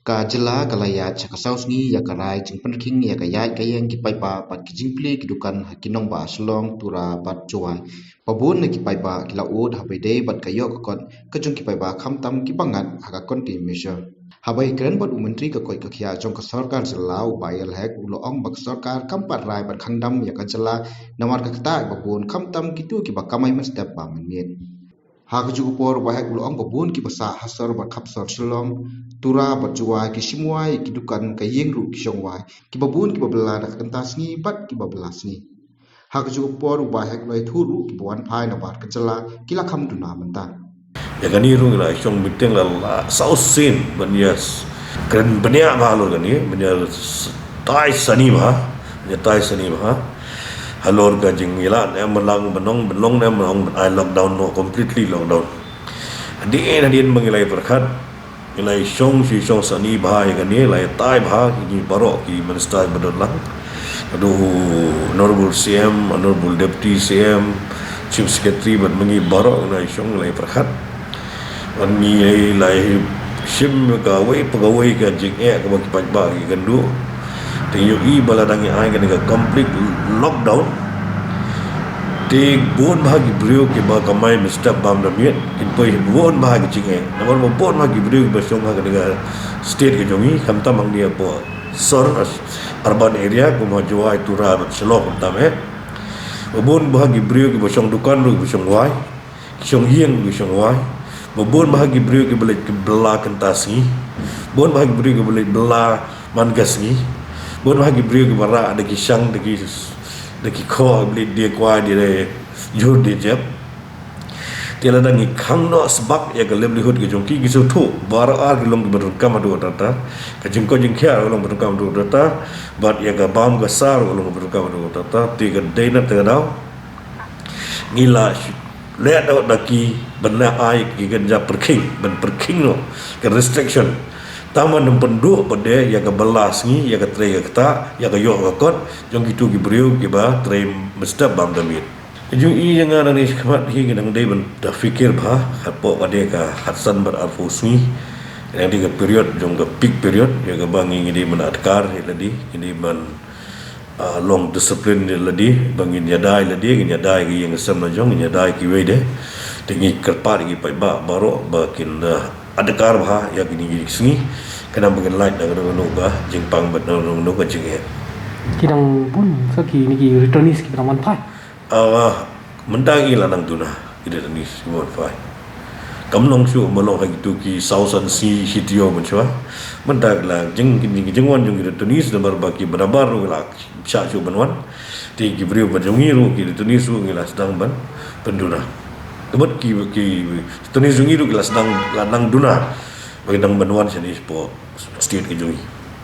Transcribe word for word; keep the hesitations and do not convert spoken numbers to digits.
Ka jylla ka la ïaid sha ka saw sngi ïa ka rai jingpynrkhing ïa ka ïaid ka ïeng ki paidbah bad ki jingplie ki dukan ha ki nongbah Shillong, Tura bad Jowai. Ba bun na ki paidbah ki la ud haba ïadei bad ka ïoh ka kot ka jong ki paidbah khamtam kiba ngat ha ka containment measure. Haba ïakren bad u Myntri ka koit ka khiah jong ka sorkar jylla u Bah Eyal Hek u la ong ba ka sorkar kam pat rai ban khang dam ïa ka jylla namar ka ktah ba bun khamtam kito kiba kamai mynstep bam mynmiet. Ha kajuh ka por u Bah Hek u la ong ba bun kiba sah ha sor bad khap sor Shillong, Tura bad Jowai ki shim wai ïa ki dukan ka ïeng ruh ki shong wai, kiba bun kiba bylla da ka kynta sngi bad kiba bylla sngi. Ha kajuh ka por u Bah Hek u la ïathuh ruh kiba wan phai na bar ka jylla ki la kham duna mynta. Ïa kane ruh ngi la shong meeting la la saw sien ban ïa kren bniah bha halor kane, ban ïa tai sani bha, ban ïa tai sani bha halor ka jingïalang ne em ban long ban ong ban long ne em ban ong ban ai lockdown noh, completely lockdown. Hadien hadien ba ngi la ïa pyrkhat, ngi la ïa shong shi shong sani bha ïa kane, la ïa tai bha ki ngi baroh ki minister ba don lang. Haduh Honorable C M, Honorable Deputy C M, Chief Secretary bad ma ngi baroh ngi la ïa shong, ngi la ïa pyrkhat. Wan ngi la ïa shim kawei pa kawei ka jingeh kaba ki paidbah ki kynduh. Te ïohi ba lada ngi ai kane ka complete lockdown, te bun bha ki briew kiba kamai mynstep bam da miet kin poi bun bha ki jingeh. Namar ba bun bha ki briew kiba shong ha kane ka state ka jong ngi, khamtam hangne hapoh sor, urban area kum ha Jowai, Tura bad Shillong khamtam eh. Ba bun bha ki briew kiba shong dukan ruh kiba shong wai, ki shong ïing ruh ki shong wai. Ba bun bha ki briew kiba leit ki bylla kynta sngi. Bun bha ki briew kiba leit bylla man ka sngi. Bun bha ki briew kiba rah da ki shang, da ki, da ki khoh, ba leit die kwai, die jhur, die jep. Te lada ngi khang noh sbak ïa ka livelihood ka jong ki, ki sngewthuh baroh ar ki long kiba donkam haduh katta katta. Ka jingkoit jingkhiah ruh long ba donkam haduh katta katta. Bad ïa ka bam ka sah ruh long ba donkam haduh katta katta. Te ka dei na kata ka daw ngi la leh da ki ban leh ai ki kynja pyrkhing, ban pyrkhing noh ka restriction. Tang ban ym pynduh pat de ïa ka bylla sngi, ïa ka trei ka ktah, ïa ka ïoh ka kot jong kito ki briew kiba trei mynstep bam da miet. Ka jong i ïa nga nangne shakhmat hi ngi dang dei ban da fikir bha, hapoh ka dei ka khatsan bad arphew sngi. Ngi dang dei ka period jong ka peak period, ïa kaba ngi, ngi dei ban adkar ïa lade, ngi dei ban, ah, long discipline ïa lade, ba ngin ïada ïa lade, ngin ïada ïa ka ïing ka sem la jong, ngin ïada ïa kiwei de. Te ngi kyrpad ïa ki paidbah baroh ba kin, ah, adkar bha ïa kine ki sngi. Khnang ba ngin lait na kano kano ka jingpang bad na kano kano ka jingeh. Ki dang bun sa kine ki returnees kiba dang wan phai. Ah, mynta ngi la nang duna, ki returnees kiba wan phai. Kam long shuh ba long ha kito ki saw san sngi shi taïew mynshuwa. Mynta ki la jing, ki jing, ki jingwan jong ki returnees namar ba kiba nabar ruh ki la shah shuh ban wan. Te ki briew ba jong ngi ruh ki returnees ruh ngi la sdang ban pynduna. Te bad ki, ki returnees jong ngi ruh ki la sdang, la nang duna ba ki dang ban wan shane shapoh state ka jong ngi.